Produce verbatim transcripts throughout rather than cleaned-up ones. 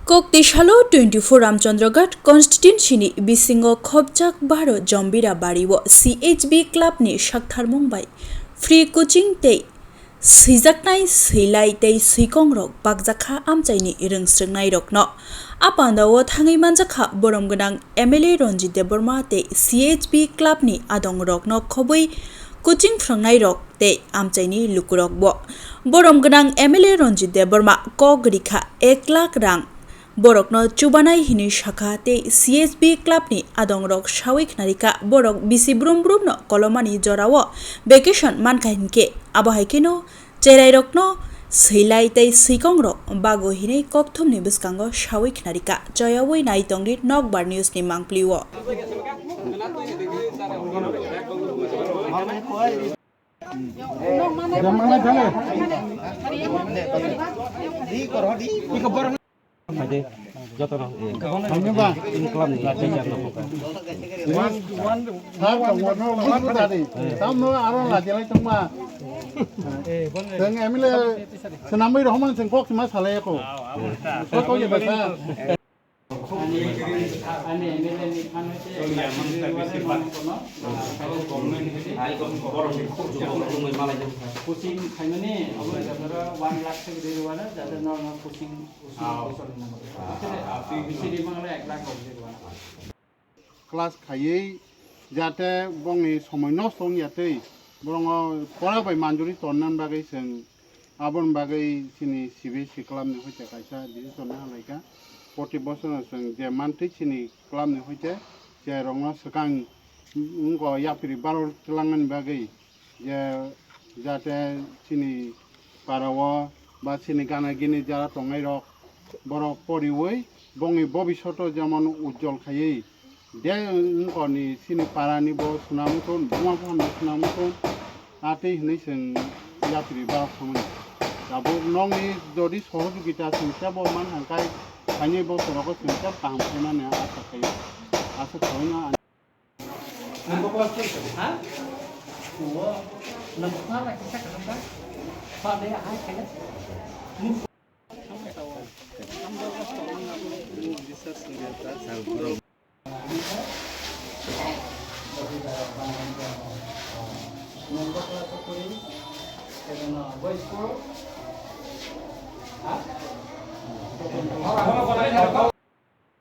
Koktisalo twenty-four Ramchandraghat constituency ni bisingo khopjak baro Jombira bari o C H B club ni saktharmung bai free coaching tei swijaknai swilai tei swikongrok bakjakha amchaini rwngsrwngnairokno. A pandao thangwi manjakha borom gwnang M L A Ranjit Debbarma tei C H B club ni adongrokno khobwi coaching phrwngnairok tei amchaini lukurokbo. Borom gwnang M L A Ranjit Debbarma kok rikha ek lakh rang borokno chubanai hinwi sakha tei C H B club ni adongrok sawi khnarikha borok bisi brum brumno kolomani jorao vacation mankha hinkhe abo hai kheno cherairokno swilai tei swikongrok bago hinwi kokthumni bwskango sawi khnarikha. Choyawi nai tongdi Nokbar News ni mangpli o. Joto no. Thangba. Income ni. Sir, tongmo no buji buta di. Tamno aro lajilai tongma. Teng M L A senamwi rohormani seng kok sima salai ko. Kok kok ya basa. Ani, ani M L A ni phan hoite kono, ah, coaching khaimani, obo jatara one lakh se gede wana, jatara no, no coaching, coaching, coaching na. Bisi di mangla ek lakh gede wana. Class khaiwi jate bongni somoi nosto wngya tei borongo pora bai manjuri tonnani bagwi chwng aboni bagwi chini C B S E club ni hoite kaisa decision no halaikha. Proti bosor no chwng je mantwi chini club ni hoite je rokno swkang wngkha yapri baro twlangnani bagwi je jate chini para o ba chini gana gini jara tongnai rok borok poriwi bongni bobishoto jemon ujjol khaiwi de wngkoni chini para ni bo swnam wngthun buma buhan bo swnam wngthun atwi hinwi chwng yapri barok thangmani tabuk nokni jodi sohojogita chwng tebo man hangkai phaini bosorogo chwng tebo kaham khaimani asa khaio asa khaui no.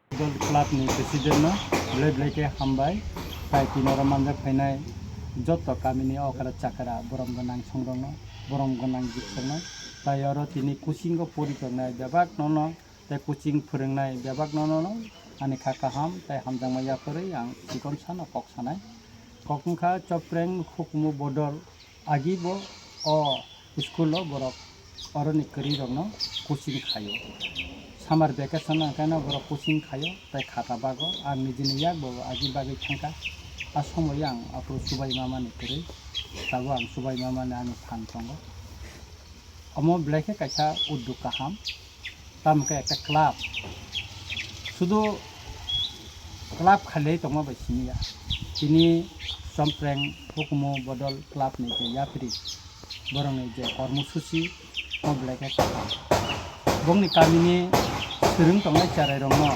Football club ni president no belai belai khe hambai, tai tini oro manjak phainai joto kamini okra chakra borom gwnang songrokno, borom gwnang jiksorno, tai oro tini coaching o pori tongnai bebak nono tei coaching phwrwngnai bebak nono ani kha kaham tei hamjakma yapharwi ang chikon sano kok sanai. Kok wngkha Chopreng hukumu bodol. Agi bo o school o borok oroni kwrwi rokno coaching khaio. Summer vacation hwnkhe no borok coaching khaio tei khata bago. Ang nijini yak bo agi bagwi thangkha. A somoio ang aphuru chubai mamani kwrwi. Tabuk ang chubai mamani ani phan tongo. Omo belai khe kaisa uddog kaham. Tamo khe ekta club. Sudu club khailai tongma bai simi ya. Tini Chompreng hukumu bodol club ni je yapri, borok ni je kormo susi, o belai khe kaham. Bongni kamini swrwng tongnai cherai rokno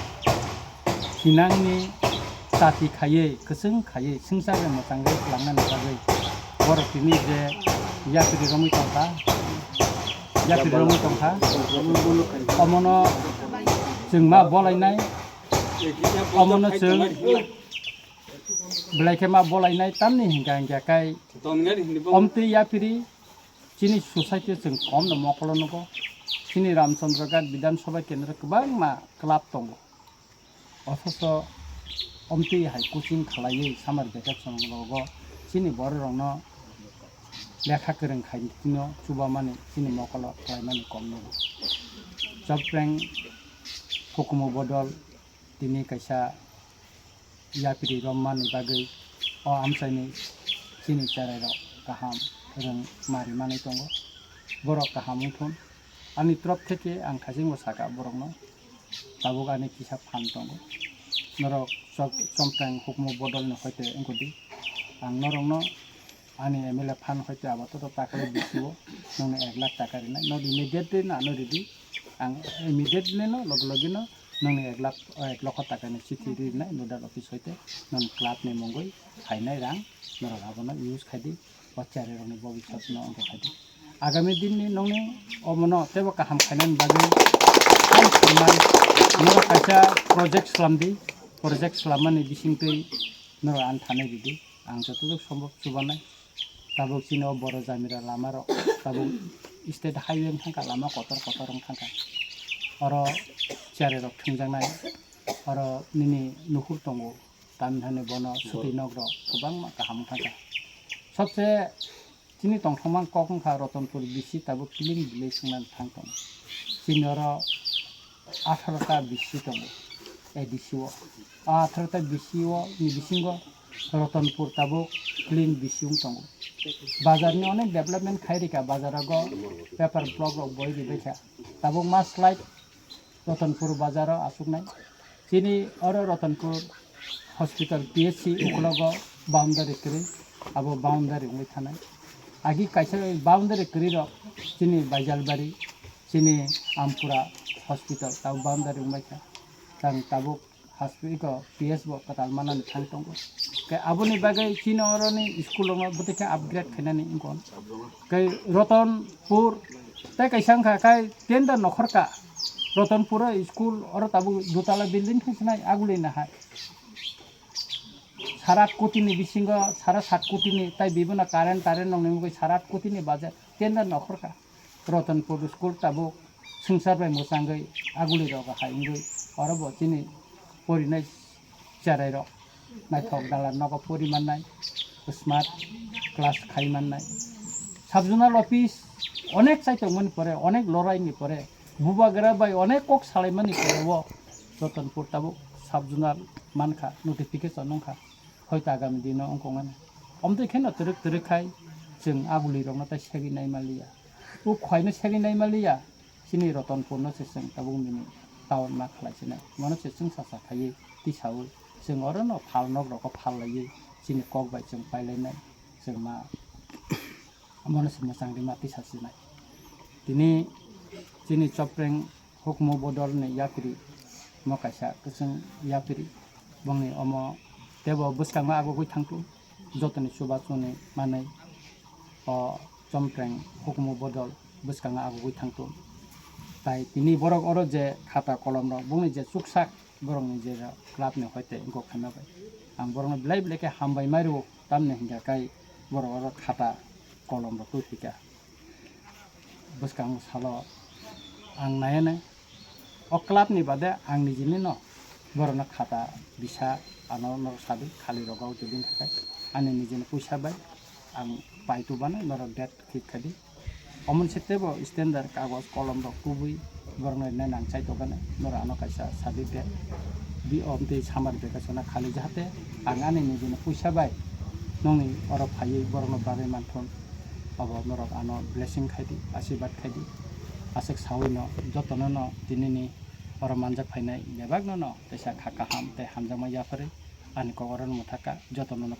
thinangni chati khaiwi, kwchwng khaiwi, swngchar bai mwchangwi twlangnani bagwi borok tini je yapri romwi tongkha, yapri romwi tongkha. Omono chwng ma bolainai, omono chwng belai khe ma bolainai, tamni hinkha hinkha khai omtwi yapri chini society o chwng komno mokolo nugo. Chini Ramchandra Ghat Bidhan Sabha Kendra kwbangma club tongo. Othocho omtwi hai coaching khalaiwi summer vacation rogo chini borok rokno lekha kwrwng khai tino chubamani chini mokolo khlaimani kom nugo. Chopreng hukumu bodol tini kaisa yapri romani bagwi o amchaini chini cherai rok kaham rwng mari manwi tongo. Borok kaham wngthun. Ani torop theke ang thaichingbo saka borokno. Tabuk ani kisa phan tongo. Norok chok-, Chompreng hukumu bodolni hoite wngkudi. Ang norokno ani M L A phan hoite abato takhwlai bisio nokni ek lakh taka rinai. Nokni immediately no ano ridi. Ang immediately no logi logi no nongni ek lakh, ek lokho takani chithi rinai nodal office hoite, nong club ni mungwi phainai rang norok abono use khaidi, o charai rokni bobiswt no wngkha khaidi. Agami din ni nongni omono teibo kaham khainani bagwi ang khulumai, norok kaisa project slamdi, project slammani bisingtwi norok ang thanai ridi, ang jotoduk sombok chubanai. Tabuk chini o boro jamira lama rok tabuk state highway wng thangkha, lama kotor kotor wng thangkha. Oro charai rok thwngjaknai, oro nini nukhur tongo, tamni hwnwi bono swtwi nok rok kwbangma kaham wng thangkha. Sobse chini tongthokma kok wngkha Ratanpur B C tabuk clean village wngna thang tongo. Chini oro atharo ta B C tongo, A D C o. O atharo ta B C o ni bisingo Ratanpur tabuk clean B C wng tongo. Bazar ni onek development khai rikha, bazar rogo paper block rok boi ribaikha. Tabuk ma slide Ratanpur bazar o asuknai. Chini oro Ratanpur hospital P H C ukulogo boundary kwrwi, abo boundary wngwi thanai. Agi kaisa boundary kwrwi rok chini Baijalbari, chini Ampura hospital tabuk boundary wngbaikha. Tang tabuk hospital ko P S bo kwtal manani thang tongo. Khe aboni bagwi chini oroni school rokno bwtwi khe upgrade khainani wngkon. Khe Ratanpur tei kaisa wngkha khe tender nokhorka. Ratanpur o school oro tabuk dutala building thwngsinai agulina hai. Sara kotini bisingo sara sat kotini tai bibono current tarent nongni mugwi sara kotini baje tender nokhorka. Ratanpur school tabuk swngchar bai mwchangwi aguli rogo hai wngwi oro bo chini porinai cherai rok naithok dalar nogo pori mannai, smart class khai mannai. Sub zonal office onek chai tongmani pore, onek lorai ni pore, bubagra bai onek kok salai mani pore o Ratanpur tabuk sub zonal mankha, notification wngkha, hoito agami dino wngkok mani. Omtwi kheno twrwk twrwk khai chwng aguli rokno tai segwi nai maliya. O khwlaino segwi nai maliya, chini Ratanpur no se chwng tabuk nini town ma khlai sinai. Mono se chwng sacha khaiwi tisaui chwng oro no phal nok rok o phal laiwi chini kok bai chwng pai lainai, chwng ma mono se mwchang rima tisa sinai. Tini chini Chopreng hukumu bodol ni yapiri mo kaisa kwchwng yapiri, bongni omo tebo bwskango agugwi thangtu, jotoni chubachu ni manwi o Chopreng hukumu bodol bwskango agugwi thangtu. Tai tini borok oro je khata kolom rok bongni je chuksak borokni je club ni hoite wngkok khaima bai ang borokno belai belai khe hambai mai rwo, tamni hinkha kai borok oro khata kolom rok tubui kha. Bwskango salo ang naiya nai. O club ni bade ang nijini no borokno khata bisa ano norok sadi khali rogo jodi khakai ani nijini puisa bai ang pai tubana norok date khik khadi. Omon se tebo standard kagoj kolom rok tubui borokno rinai nang chai tokgani norok ano kaisa sadi date. Bi omtwi summer vacation khali jahate ang ani nijini puisa bai nongni oro phaiwi borokno bagwi manthun. Obo norok ano blessing khaidi, asirwad khaidi. Aswk saui no jotono no tinini oro manjak phainai bebak no no teisa kha kaham tei hamjakma yapharwi ani kok oro no mwthaka jotono no.